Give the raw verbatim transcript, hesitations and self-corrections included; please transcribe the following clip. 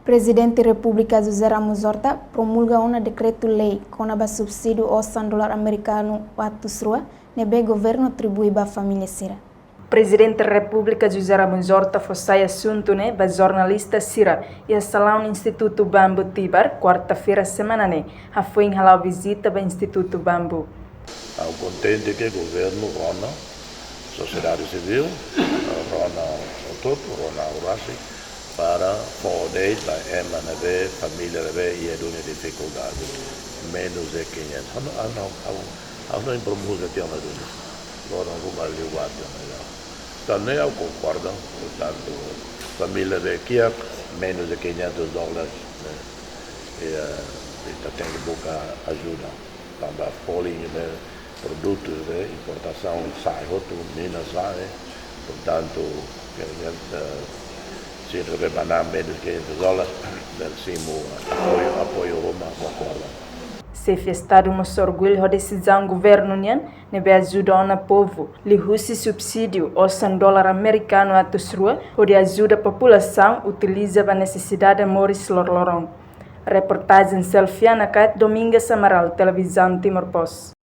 Prezidente Repúblika José Ramos Horta promulga ona dekretu-lei kona-ba subsídiu osan dolar amerikanu atus rua ne'ebé governu atribui ba família sira. Prezidente Repúblika José Ramos Horta fó sai asuntu ne'e ba jornalista sira iha salaun Institutu Bambu Tibar, kuarta-feira semana ne'e, hafoin hala'o vizita ba Institutu Bambu. Ha'u kontente ke governu rona, sosiedade sivíl rona, hotu-hotu rona oras ne'e para fó de'it ba ema ne'ebé, família ne'ebé iha duni difikuldade, menus de quinhentos. Ha'u, ha'u, ha'u, ha'u hanoin promulga tiha ona duni. Loron ruma liu ba tiha ona ya. Tan ne'e ha'u konkorda, portantu, família ne'ebé kiak menus de quinhentos dólares, ne'e, e, eh, ita tenke buka ajuda. Tanba folin ne'e, produtu ne'e, importasaun sa'e hotu, mina sa'e, portantu, ke, eh, se ne'ebé ba menus quinhentos dólares, bele simu apoiu, apoiu ruma, konkorda. Xefe Estadu mós orgullu ho desizaun governu nian, ne'ebé ajuda ona povu, liuhusi subsídiu osan dolar amerikanu atus rua, hodi ajuda populasaun utiliza ba nesesidade moris loroloron. Reportajen Selfiana Kait, Domingas Amaral, Televizaun Timor Post.